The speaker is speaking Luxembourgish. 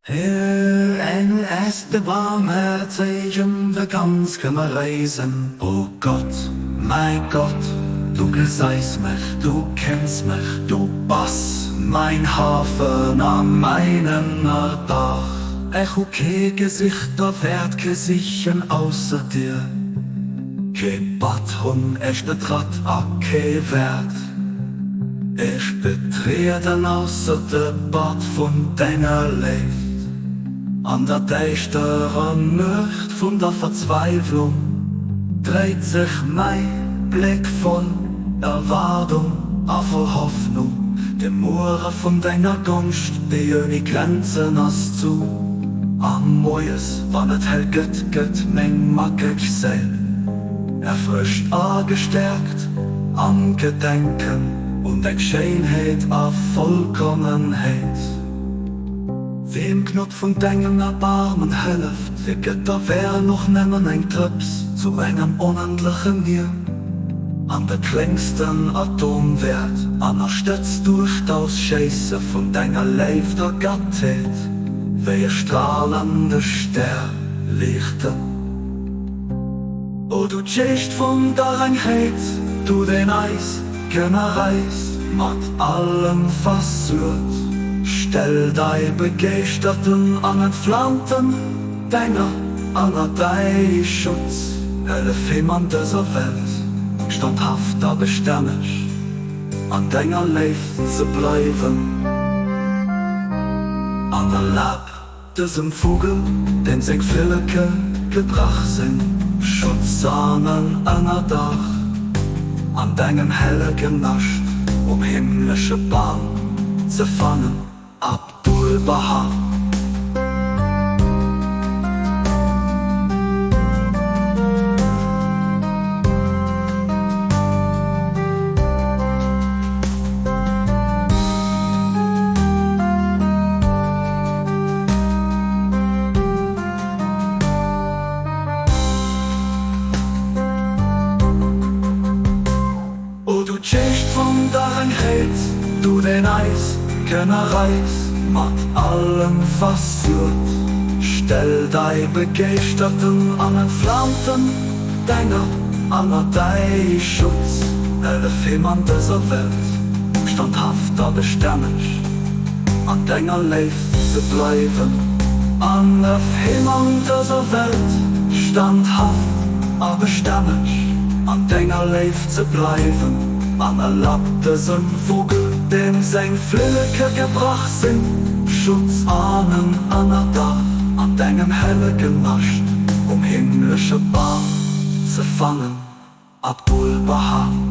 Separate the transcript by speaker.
Speaker 1: En ass de Barmhäerzegen, der ganz këmmer reisen. O Gott, mäi Gott, du gesäis mech, du kenns mech, du bass mäin Hafen a mäin Ënnerdach. Ech hu kee gesicht a wäert kee sichen ausser dir, kee Batt hunn ech betratt a kee wäert ech betrieden ausser de Batt vun denger Léift. An der däischterer Nuecht vun der Verzweiwlung dréit sech mäi Bléck voll Erwaardung a voll Hoffnung dem Muere vun denger Gonscht, déi ouni Grenzen ass, zu. A moies, wann et hell gëtt, gëtt meng mackeg Séil erfrëscht a gestäerkt am Gedenken un deng Schéinheet a Vollkommenheet. Weem d'Gnod vun dengem Erbarmen hëlleft, dee gëtt der Wären och nëmmen eng Drëps zu engem onendleche Mier. An de kléngsten Atom wäert ënnerstëtzt duerch d'Ausschéisse vun denger Léift a Gattheet wéi e stralende Stär liichten. O du Geescht vun der Rengheet, du deen eis Genereis mat allem versuert, stell dei begeeschterten an entflamten Denger ënner däi Schutz. Hëllef him an dëser Welt standhaft a bestänneg an denger Léift ze bleiwen, an erlab dësem Vugel, deem seng Flilleke gebrach sinn, Schutz an en Ënnerdach an dengem hellegen Nascht um himmlesche Bam ze fannen. Abdu'l-Bahá. O du Geescht vun der Rengheet, du deen eis genereis mat allem versuert, stell dei begeeschterten an entflamten Denger ënner däi Schutz, hëllef him an dëser Welt standhaft a bestänneg an denger Léift ze bleiwen. Hëllef him an dëser Welt standhaft a bestänneg an denger Léift ze bleiwen, an erlab dësem Vugel, deem seng Flilleke gebrach sinn, Schutz an en Ënnerdach an dengem hellegen Nascht um himmlesche Bam ze fannen. Abdu'l-Bahá.